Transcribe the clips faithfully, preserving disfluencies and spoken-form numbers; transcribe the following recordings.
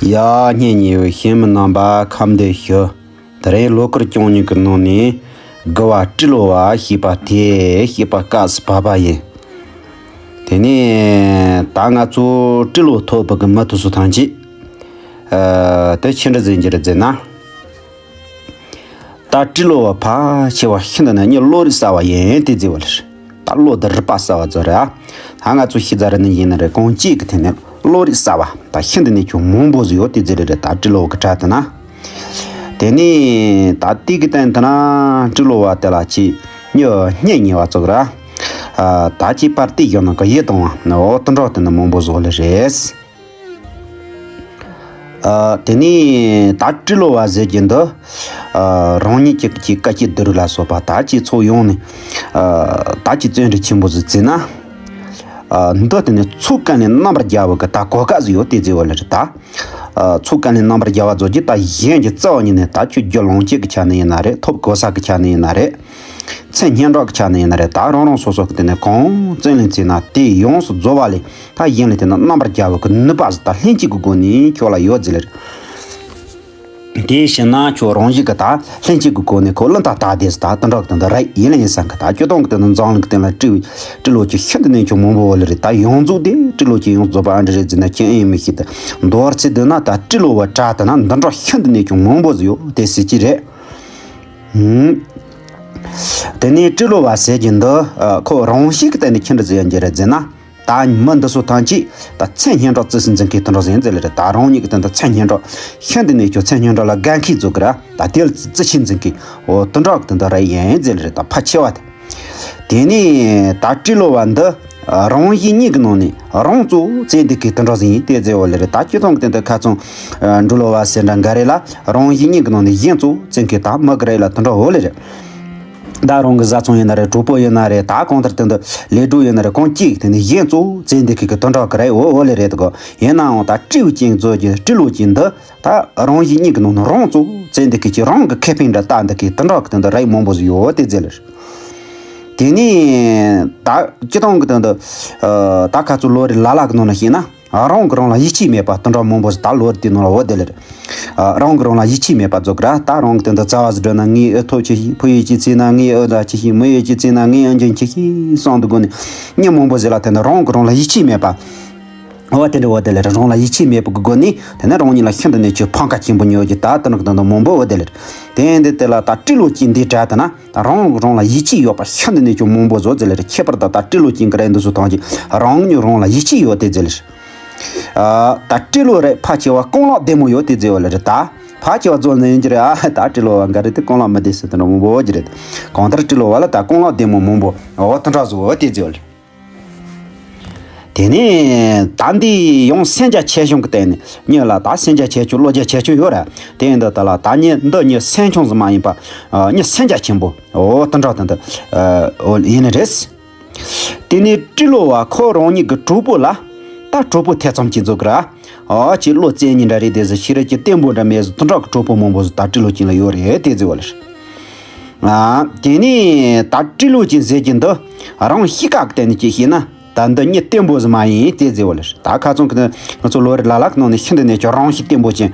ཡ། སྙན་ཉེ་བའི་གཤེན་མི་རྣམ་པ་ཁམས་བདེ་ཞུ། དེ་རིང་ལོ་ཁར་བཅུ་གཉིས་ཀྱི་ནང་ནས་དགུ་བ་སྤྲེལ་ལོ་བ་ཞེས་པ་དེ་བཤད་པ་སྐབས་སུ་བབས་པ་ཡིན། དེ་ནས་ད་ང་ཚོ་སྤྲེལ་ལོ་ཐོབ་པའི་གི་མི་དེ་ཚོ་ཐམས་ཅད། ཨ། དེ་ཆི་འདྲ་ཟེར་གྱི་རེད་ཟེར་ན། ད་སྤྲེལ་ལོ་བ་ཕལ་ཆེ་བ་ཤིན་ཏུ་ནས་ཉིན་བློ་རིག་གསར་བ་ཡིན་ཏེ་ཟེར་བ་ལ། ད་བློ་དེ་རིག་པ་གསར་བ་ཚོ་རེད་ཨ། ད་ང་ཚོ་ཤེས་ཚར་ནི་ཡིན་ན་རེད། གང་ཅིག་གི་ཐད་ནས་བློ་རིག་གསར་བ་ད་ཤིན་ཏུ་ནས་ཀྱང་མང་པོ་ཟིག་ཡོད་དེ་ཟེར་རེད། ད་སྤྲེལ་ལོ་བ་གི་གྲས་དེ་ན། དེ་ནས་ད་དེ་གི་སྟེང་དེ་ན་སྤྲེལ་ལོ་བ་དེ་ལ་ཅིག་མྱི་སྙན་ཉེ་བ་ཚོ་ར། ཨ། ད་ཅིག་པར་ཏི་ཡོད་ན་གི་ཡིད་དང་བ་ནི་འོ་དེ་འདྲ་དེ་ནི་མང་པོ་ཟིག་ལ་རེད། ཨ། དེ་ནས་ད་སྤྲེལ་ལོ་བ་ཟེར་གྱི་འདི། ཨ། རང་ཉིད་ཀྱི་ཀྱི་བཀའ་སྤྱི་བདུད་རུ་ལ་སོགས་པ་ད་ཅིག་ཚོགས་ཡོང་ནས། ཨ། ད་ཅིག་བརྩོན་འགྲུས་ཆེན་པོ་ཟིག་བརྩིས་ན། ཨ། འདི་དེ་ནས་ཚོགས་གང་ལས་རྣམ་པར་རྒྱལ་བ་གི་ད་གོ་སྐབས་ཟིག་ཡོད་དེ་ཟེར་བ་ལ་རེད་ད། ཨ། ཚོགས་གང་ལས་རྣམ་པར་རྒྱལ་བ་རྫོགས་ཀྱི་ད་གཞན་གྱི་རྩ་བ་ཉིད་ནས་ད་ཁྱོད་རྒྱུ་ལོངས་སྤྱོད་ཀྱི་ཆ་ནས་ཡིན་ན་རེད། ཐོབ་གོ་ས་གི་ཆ་ནས་ཡིན་ན་རེད། མཚན་སྙན་གྲགས་ཀྱི་ཆ་ནས་ཡིན་ན་རེད། ད་རང་རང་སོ་སོ་གི་དེ་ནས་གང་བརྩོན་ལེན་བྱས་ན་དེ་ཡོངས་སུ་རྫོགས་པ་ལས་ད་གཞན་ལ་དེ་ན་རྣམ་པར་རྒྱལ་བ་གི་ནུས་པ་ཟིག་ད་ལྷན་སྐྱེས་ཀྱི་སྒོ་ནས་ཁྱོད་ལ་ཡོད་ཟེར་ལེ་རེད། དེ་བྱས་ན་ཁྱོད་རང་བཞིན་གྱི་ད་ལྷན་སྐྱེས་ཀྱི་སྒོ་ནས་ཁོ་བློ་ཐག་བཏགས་དེ་ཟིག་ད་དེ་འདྲ་གི་དེ་འདྲ་རེད། ཡིན་ལ་ཡིན་ས་གི་ད་སྤྱིར་བཏང་གི་དེ་ན་འཛམ་གླིང་གི་སྟེང་ལ་སྤྲེལ་སྤྲེལ་ལོ་ཅིག་ཤིན་ཏུ་ནས་ཁྱོད་མང་པོ་ཡོད་ལེ་རེད། ད་ཡོངས་རྫོགས་དེ་སྤྲེལ་ལོ་ཅིག་ཡོངས་རྫོགས་པ་ཨ་འདྲ་རེད་ཟེར་ན་ཁྱོད་ཨེ་མི་ཤེས། ད་མདོར་ཚིག་བསྡུས་ན་ད་སྤྲེལ་ལོ་བ་གྲས་དེ་ན་འདི་འདྲ་ཤིན་ཏུ་ནས་ཁྱོད་མང་པོ་ཟིག་ཡོད་དེ་ཟེར་གྱི་རེད། ཨུམ། དེ་ནས་སྤྲེལ་ལོ་བ་ཟེར་གྱི་འདི། ཨ། ཁོ་རང་བཞིན་གྱི་སྟེང་ནས་ཁྱི་འདྲ་ཟེར་ཡང་འགྱུར་རེད་ཟེར་ན། ད་མི་འདི་ཚོ་ཐམས་ཅད་ད་མཚན་སྙན་གྲགས་བརྩི་སྲུང་འཛིན་མཁན་དེ་འདྲ་ཟིག་ཡིན་ཟེར་ལེ་རེད། ད་རང་ཉིད་ཀྱི་སྟེང་དུ་མཚན་སྙན་གྲགས་ཤིན་ཏུ་ནས་ཁྱོད་མཚན་སྙན་གྲགས་ལ་དགའ་མཁན་ཚོ་གི་ར། ད་དེ་ལ་བརྩི་བརྩི་ཆེན་འཛིན་མཁན་འོ་དེ་འདྲ་གི་སྟེང་དུ་ར་ཡིན་ཟེར་ལེ་རེད། ད་ཕལ་ཆེ་བ་དེ། དེ་ནས་ད་སྤྲེལ་ལོ་བ་འདི་རང་བཞིན་གཉིས་ཀྱི་ནང་ནས་རང་གཙོ་བོ་བཙན་འདི་གི་དེ་འདྲ་ཟིག་ཡིན་དེ་ཟེར་བ་ལེ་རེད། ད་སྤྱིར་བཏང་གི་སྟེང་དུ་ཁ་ཚང་འབྲུག་ལོ་བ་ཟེར་འདྲ་འགའ་རེ་ལ་རང་བཞིན་གཉིས་ཀྱི་ནང་ནས་གཞན་གཙོ་བོ་བཙན་གི་ད་མི་གི་རེད་ལ་དེ་འདྲ་འོ་ལེ་རེད། ད་རང་གི་བཟའ་ཚང་ཡིན་ན་རེད། གྲོགས་པོ་ཡིན་ན་རེད། ད་གང་ལྟར་དེ་འདི་ལས་གྲོགས་ཡིན་ན་རེད། གང་གཅིག་དེ་ནི་གཞན་གཙོ་བོ་བཙན་འདི་གི་གི་དེ་འདྲ་གི་རེད་འོ་འོ་ལེ་རེད་དགོ། ཡིན་ནའང་ད་སྤྲེའུ་ཅན་གཙོ་གི་སྤྲེལ་ལོ་ཅན་འདི། ད་རང་བཞིན་གཉིས་ཀྱི་ནང་ནས་རང་གཙོ་བོ་བཙན་འདི་གི་ཅིག་རང་གི་ཁེ་ཕན་འདྲ་ལྟ་འདི་གི་དེ་འདྲ་གི་དེ་འདི་རིགས་མང་པོ་ཟིག་ཡོད་དེ་ཟེར་ལེ། དེ་ནས་ད་སྤྱིར་བཏང་གི་དེ་འདི་ད་ཁ་ཚུར་ལོ་རེ་ལ་ལ་གི་ནང་ན་བཤད་ན་རང་གི་རང་ལ་ཡིད་ཆེས་མེད་པ་དེ་འདྲ་མང་པོ་ཟིག་ད་ལོ་རེ་དེ་ནང་ལ་འོ་དེ་ལེ་རེད། རང་གི་རང་ལ་ཡིད་ཆེས་མེད་པ་ཟིག་ར། ད་རང་གི་དེ་འདི་རྩ་བ་ཟིག་སྒྲུབ་ན་ངས་ཨེ་ཐོབ་ཆེ་ཤི། ཕུ་ཡོད་ཀྱི་ཚེ་ན་ངས་ཨེ་ད་ཆེ་ཤི། མི་ཡོད་ཀྱི་ཚེ་ན་ངས་ཨེ་འཇོན་ཆེ་ཤི་བསམ་འདུག་གོ་ནས་མྱི་མང་པོ་ཟིག་ལ་དེ་འདི་རང་གི་རང་ལ་ཡིད་ཆེས་མེད་པ། འོ་དེ་འདྲ་འོ་དེ་ལེ་རེད། རང་ལ་ཡིད་ཆེས་མེད་པའི་སྒོ་ནས་དེ་ནས་རང་ཉིད་ལ་ཤིན་ཏུ་ནས་ཆེས་ཕམ་ཁ་ཆེན་པོ་ཉོ་རྒྱུ་ད་དེ་ནི་དེ་འདྲ་མང་པོ་འོ་དེ་ལེ་རེད། དེ་འདི་དེ་ལ་ད་སྤྲེལ་ལོ་ཅན་འདི་འདྲ་དེ་ན་ད་རང་རང་ལ་ཡིད་ཆེས་ཡོད་པ་ཤིན་ཏུ་ནས་ཆེས་མང་པོ་ཟིག་ཟེར་ལེ་རེད། ཁྱད་པར་དུ་ད་སྤྲེལ་ལོ་ཅན་གི་རེད་འདི་ཚོ་ཐམས་ཅད་རང་ཉིད་རང་ལ་ཡིད་ཆེས་ཡོད་དེ་ཟེར་ལེ་རེད། ཨ། ད་སྤྲེལ་ལོ་རེད་ཕལ་ཆེ་བ་རྐང་ལག་བདེ་མོ་ཡོད་དེ་ཟེར་བ་ལེ་རེད། ད་ཕལ་ཆེ་བ་ཚོ་ནི་ཡིན་གྱི་རེད། ཨ། ད་སྤྲེལ་ལོ་བ་འགའ་རེ་དེ་རྐང་ལག་མི་བདེ་ཟེར་དེ་འདྲ་མང་པོ་ཡོད་ཀྱི་རེད། གང་ལྟར་སྤྲེལ་ལོ་བ་ལ་ད་རྐང་ལག་བདེ་མོ་མང་པོ་འོ་དེ་འདྲ་ཟིག་ཡོད་དེ་ཟེར་བ་ལེ། དེ་ནས་ད་འདི་ཡང་སེམས་རྒྱ་ཆེ་ཆུང་གི་སྟེང་ནས་མྱི་ལ་ད་སེམས་རྒྱ་ཆེ་ཆུང་བློ་རྒྱ་ཆེ་ཆུང་ཡོད་ར། དེ་ཡིན་དུས་ད་ལ་ད་མྱི་འདི་མྱི་སེམས་ཆུང་ཟིག་མ་ཡིན་པ། ཨ། མྱི་སེམས་རྒྱ་ཆེན་པོ་འོ་དེ་འདྲ་དེ་འདི་ཨ། འོ་ཡིན་ནི་རེད། དེ་ནས་སྤྲེལ་ལོ་བ་ཁོ་རང་ཉིད་ཀྱི་གྲོགས་པོ་ལ་ད་གྲོགས་པོ་ཐེ་ཚོམ་གྱི་འཛུགས་ཀྱི་ར། ཨ། ཅིག་བློ་རྩེ་གཉིས་འདྲ་རེད་དེ་ཟེར། ཤེས་རབ་ཀྱི་བརྟན་པོ་འདྲ་མེད་ཟེར། དེ་འདྲ་གི་གྲོགས་པོ་མང་པོ་ཟིག་ད་སྤྲེལ་ལོ་ཅན་ལ་ཡོད་རེད་དེ་ཟེར་བ་ལེ་རེད། ཨ། དེ་ནས་ད་སྤྲེལ་ལོ་ཅན་ཟེར་གྱི་འདི་རང་གཤིས་ཀ་གི་སྟེང་ནས་ཅིག་བཤད་ན་ད་འདི་མྱི་བརྟན་པོ་ཟིག་མ་ཡིན་དེ་ཟེར་བ་ལེ་རེད། ད་ཁ་ཚང་གི་ང་ཚོ་ལོ་རེ་ལ་ལ་གི་ནང་ནས་ཤིན་ཏུ་ནས་ཀྱང་རང་གཤིས་བརྟན་པོ་ཅན་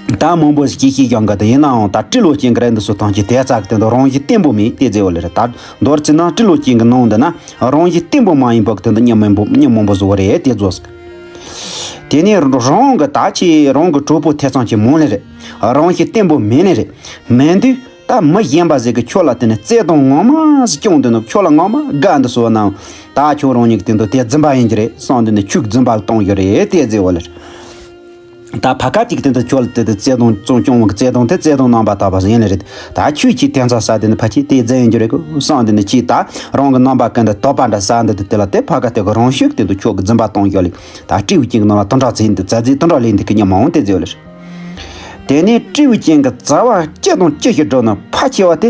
ད་མང་པོ་ཞིག་ཅིག་བཤད་ཀྱང་གི་ད་ཡིན་ནའང་ད་སྤྲེལ་ལོ་ཅན་གི་རེད་འདི་ཚོ་ཐམས་ཅད་དེ་ཙག་གི་དེ་འདི་རང་གཤིས་བརྟན་པོ་མེད་དེ་ཟེར་བ་ལེ་རེད། ད་མདོར་བྱས་ན་སྤྲེལ་ལོ་ཅན་གི་ནང་འདི་ན་རང་གཤིས་བརྟན་པོ་མ་ཡིན་པ་གི་དེ་འདི་མྱི་མང་པོ་མྱི་མང་པོ་ཟིག་ཡོད་རེད་དེ་ཟེར། དེ་ནས་རང་གི་ད་ཅི་རང་གི་གྲོགས་པོ་ཐེ་ཚོམ་ཅིག་མང་ལེ་རེད། རང་གཤིས་བརྟན་པོ་མེད་ལེ་རེད། མེད་དུས་ད་མི་གཞན་པ་ཟིག་གིས་ཁྱོད་ལ་དེ་ནས་བརྩེ་དུང་ངོ་མ་ཟིག་བཅངས་འདུག་ན། ཁྱོད་ལ་ངོ་མ་དགའ་འདུག་སོང་ན། ད་ཁྱོད་རང་ཉིད་ཀྱི་དེ་འདུག་དེ་རྫུན་པ་ཡིན་གྱི་རེད་བསམ་འདུག་ན་ཁྱོད་ཀྱི་རྫུན་པ་ལ་གཏོང་གི་རེད་དེ་ཟེར་བ་ལེ་རེད། ད་ཕ་ག་ཅིག་དེ་འདུག་ཁྱོད་ལ་དེ་དེ་བརྩེ་དུང་བཅངས་བཅངས་བ་གི་བརྩེ་དུང་དེ་བརྩེ་དུང་རྣམ་པར་དག་པ་ཟིག་ཡིན་ལེ་རེད། ད་ཁྱོད་ཀྱིས་དེ་ཚོ་ས་དེ་ནི་ཕལ་ཆེར་དེ་རྫུན་ཡིན་གྱི་རེད་གོ་བསམ་འདུག་ན་ཅིག་ད་རང་གི་རྣམ་པ་ཀུན་ཏུ་དོགས་པ་འདྲ་ཟ་འདུག་དེ་དེ་ལ་དེ་ཕ་ག་དེ་གི་རང་ཤུགས་དེ་འདུག་ཁྱོད་ཀྱི་རྫུན་པ་གཏོང་གི་ཡོད་ལེ། ད་སྤྲེའུ་ཅན་གྱི་ནང་ལ་དེ་འདྲ་ཟིག་ཡིན་དུས་ཙ་ཟིག་དེ་འདྲ་ལས་འདུག་གི་མྱི་མང་དེ་ཟེར་བ་ལེ་རེད། དེ་ནས་སྤྲེའུ་ཅན་གྱི་རྩ་བ་ཅི་དང་ཅི་ཞིག་སྒྲུབ་ན་ཕལ་ཆེ་བ་དེ་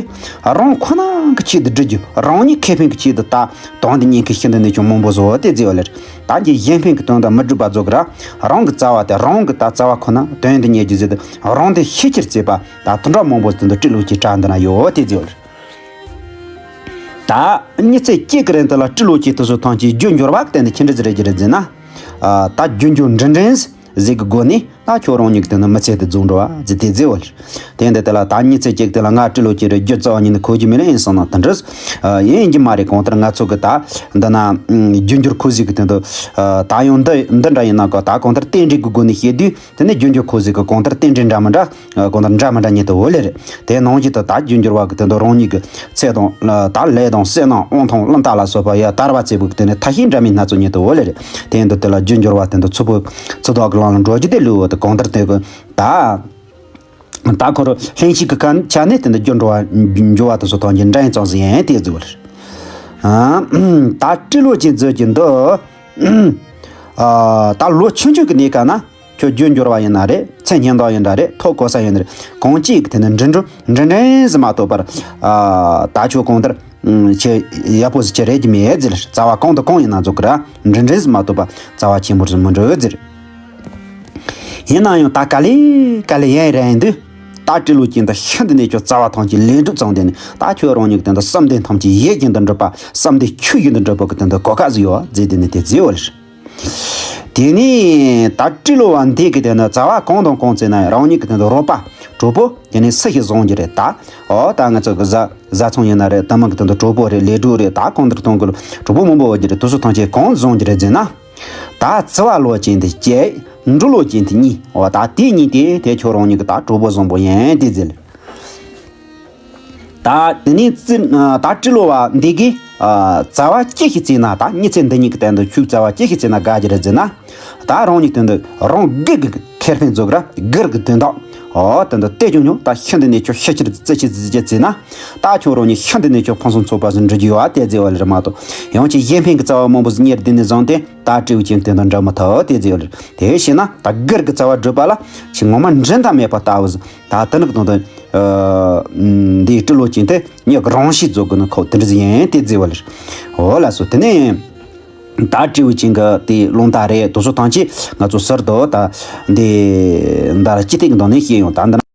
རང་ཁོ་ན་གི་ཆེད་དུ་སྒྲུབ་རྒྱུ། རང་ཉིད་ཁེ་ཕན་གྱི་ཆེད་དུ་ད་དོན་དུ་གཉེར་མཁན་ཤིན་ཏུ་ནས་ཀྱང་མང་པོ་བཟོ་བ་དེ་ཟེར་བ་ལེ་རེད། ད་གཞན་ཕན་གྱི་དོན་དུ་མི་སྒྲུབ་པ་བཟོ་གི་ར། རང་གི་རྩ་བ་དེ་རང་གི་ད་རྩ་བ་ཁོ་ན་དོན་དུ་གཉེར་རྒྱུ་ཟེར་དུས་རང་དོན་ཤེས་ཁྱེར་བྱེད་པ་ད་དེ་འདྲ་མང་པོ་དེ་འདུག་སྤྲེལ་ལོ་ཅན་གྲས་འདི་ན་ཡོད་དེ་ཟེར་བ་ལེ་རེད། ད་མྱི་ཚེ་གཅིག་གི་རིང་དུ་ལ་སྤྲེལ་ལོ་ཅན་དེ་ཚོ་ཐམས་ཅད་རྒྱུ་འབྱོར་བ་གི་སྟེང་དུ་ཅི་འདྲ་ཟིག་རེད་ཀྱི་རེད་ཟེར་ན། ཨ། ད་རྒྱུ་འབྱོར་འབྲིང་འབྲིང་ཟིག་གི་སྒོ་ནས། ད་ཁྱོད་རང་ཉིད་ཀྱི་དེ་ནི་མི་ཚེ་དེ་རྫོགས་འགྲོ་བ་ཟེར་དེ་ཟེར་བ་རེད། དེ་འདི་དེ་ལ་ད་མི་ཚེ་གཅིག་དེ་ལ་ང་སྤྲེལ་ལོ་ཅིག་རེད། རྒྱུ་རྩ་བ་ཉིད་ནས་ཁོ་རྒྱུ་མི་ལེན་ཡིན་སོང་ན་དེ་འདྲ་ཡིན་གྱི་མ་རེད། གང་ལྟར་ང་ཚོ་གི་ད་འདི་ན་རྒྱུ་འགྱུར་ཁོ་ཟིག་གི་དེ་འདུག་ད་ཡང་འདི་འདི་འདྲ་ཡིན་ན་གོ་ད་གང་ལྟར་རྟེན་འབྲེལ་གྱི་སྒོ་ནས་བཤད་དུས། དེ་ནས་རྒྱུ་འགྱུར་ཁོ་ཟིག་གི་གང་ལྟར་རྟེན་འབྲེལ་འདྲ་མི་འདྲ། ཨ། གང་ལྟར་འདྲ་མི་འདྲ་ཉིད་དུ་འོ་ལེ་རེད། དེ་ནང་བཞིན་དུ་ད་རྒྱུ་འགྱུར་བ་གི་དོན་དུ་རང་ཉིད་ཀྱི་ཚེ་དང་ད་ལས་དང་བསོད་ནམས་དབང་ཐང་རླུང་རྟ་ལ་སོགས་པ་ཡ་དར་བ་བཙད་པོ་གི་དེ་ནས་ཐ་ཤལ་འདྲ་མིན་སྣ་ཚོགས་ཉིད་དུ་འོ་ལེ་རེད། དེ་ཡིན་དུ་དེ་ལ་རྒྱུ་འགྱུར་བ་དེ་འདུ་ཚུལ་པོ་ཚུལ་དག་གི་ལམ་ལ་འགྲོ་རྒྱུ་དེ་ལུས་བོ་དེ་གང་ལྟར་དེ་གི་ད་ད་ཁོ་རུ་ལྷན་ཅིག་གི་ཁ་ཆ་ནས་དེ་འདུ་རྒྱུ་འགྱུར་བ་འགྱུར་བ་དེ་ཚོ་ཐང་གི་འདྲ་ཡིན་ཙང་ཟིན་ཡན་དེ་ཟིག་བར། ད་སྤྲེལ་ལོ་ཅན་ཚོས་ཀྱི་འདུ། ཨ། ད་ལོ་ཆུང་ཆུང་གི་གནས་སྐབས་ན་ཁྱོད་རྒྱུ་འགྱུར་བ་ཡིན་ན་རེད། ཚེ་སྙེག་འདོགས་ཡིན་འདྲ་རེད། ཐོབ་གོ་ས་ཡིན་འདྲ་རེད། གང་ཅིག་གི་དེ་ནི་འབྲིང་འབྲིང་འབྲིང་འབྲིང་ཟིག་མ་གཏོགས་པར། ཨ། ད་ཁྱོད་གང་ལྟར་ཁྱེད་ཡག་པོ་ཟིག་ཁྱེད་རེད་ཀྱི་མེད་ཟེར། རྩ་བ་གང་དང་གང་ཡིན་ན་ཚོ་གི་ར་འབྲིང་འབྲིང་ཟིག་མ་གཏོགས་པ་རྩ་བ་ཆེན་པོ་ཟིག་མི་འགྲོ་ཟེར། ཡིན་ན་ཡང་ད་ག་ལེ་ག་ལེ་ཡིན་རེད་འདུག་ད་སྤྲེལ་ལོ་ཅན་དུ་ཤིན་ཏུ་ནས་ཁྱོད་རྩ་བ་ཐམས་ཅད་ལས་འགྲུབ་ཙམ་དེ་ནི་ད་ཁྱོད་རང་ཉིད་ཀྱི་དོན་དུ་བསམ་གཏན་ཐམས་ཅད་ཡིད་བཞིན་དུ་འགྲུབ་པ། བསམ་གཏན་ཆོས་བཞིན་དུ་འགྲུབ་པ་གི་དོན་དུ་གོ་སྐབས་ཟིག་ཡོད་ཟེར་དེ་ནི་དེ་ཟེར་བ་རེད། དེ་ནས་ད་སྤྲེལ་ལོ་བ་འདི་གི་དེ་ནི་རྩ་བ་གང་དང་གང་བརྩིས་ན་རང་ཉིད་ཀྱི་དོན་དུ་རོགས་པ་གྲོགས་པོ་དེ་ནི་སུ་ཞིག་བཟང་རྒྱུ་རེད་ད། ཨོ་ད་ང་ཚོ་གི་བཟའ་བཟའ་ཚང་ཡིན་ན་རེད། དེ་མིན་གི་དོན་དུ་གྲོགས་པོ་རེད། ལས་གྲོགས་རེད། ད་གང་ལྟར་གཏོང་གི་གྲོགས་པོ་མང་པོ་ཡོད་རྒྱུ་རེད། དེ་ཚོ་ཐམས་ཅད་གང་བཟང་རྒྱུ་རེད་ཟེར་ན། ད་རྩི་བ་ལོ་ཅན་དེ་གཅིག་འབྲུ་ལོ་ཅན་དེ་གཉིས། འོ་ད་དེ་གཉིས་དེ་དེ་ཁྱོད་རང་ཉིད་ཀྱི་ད་གྲོགས་པོ་བཟང་པོ་ཡིན་དེ་ཟེར། ད་དེ་ནས་རྩི་ད་སྤྲེལ་ལོ་བ་འདི་གིས་ཨ་རྩ་བ་ཅི་ཞིག་བརྩིས་ན། ད་མི་ཚེ་འདི་ཉིད་ཀྱི་སྟེང་དུ་ཁྱོད་རྩ་བ་ཅི་ཞིག་བརྩིས་ན་དགའ་རྒྱུ་རེད་ཟེར་ན། ད་རང་ཉིད་སྟེང་དུ་རང་སྒེར་གྱི་ཁེ་ཕན་རྫོགས་ར་སྒེར་གྱི་དོན་དག་ཨོ་དེ་འདི་ལྟས་ཀྱང་ཉོ་ད་ཤིན་ཏུ་ནས་ཁྱོད་ཤེས་ཆེར་རྩི་ཆེར་རྩི་ཆེར་བརྩིས་ན། ད་ཁྱོད་རང་ཉིད་ཤིན་ཏུ་ནས་ཁྱོད་ཕུན་སུམ་ཚོགས་པ་ཟིག་འགྲུབ་རྒྱུ་ཡོད་པ་དེ་ཟེར་བ་ལས་མ་གཏོགས། ཡང་ཅིག་གཞན་ཕན་གྱི་རྩ་བ་མང་པོ་ཟིག་གཉེར་བསྡད་ནས་བཟུང་སྟེ་ད་སྤྲེའུ་ཅན་དེ་འདྲ་འདྲ་མི་ཐུབ་དེ་ཟེར་བ་ལས། དེ་བྱས་ན་ད་སྒེར་གྱི་རྩ་བ་སྒྲུབ་པ་ལ་ཅིག་ངོ་མ་འགྲན་ཟླ་མེད་པ་ལྟ་བུ་ཟིག་ད་དེ་ནི་གི་དོན་དུ་འདིའི་སྤྲེལ་ལོ་ཅན་དེ་ཉག་གི་རང་ཤེས་རྫོགས་དགོས་ནི་ཁོ་དེ་འདྲ་ཟིག་ཡིན་དེ་ཟེར་བ་ལས། འོ་ལགས་སོ། དེ་ནས་ད་སྤྲེའུ་ཅན་གྱི་དེ་རླུང་རྟ་རེད། དེ་ཚོ་ཐམས་ཅད་ང་ཚོ་ཟུར་དུ་ད་འདི་འདར་ཅི་ཐིག་གི་འདང་ནས་བཤད་ཡོང་ད་འདི་ན།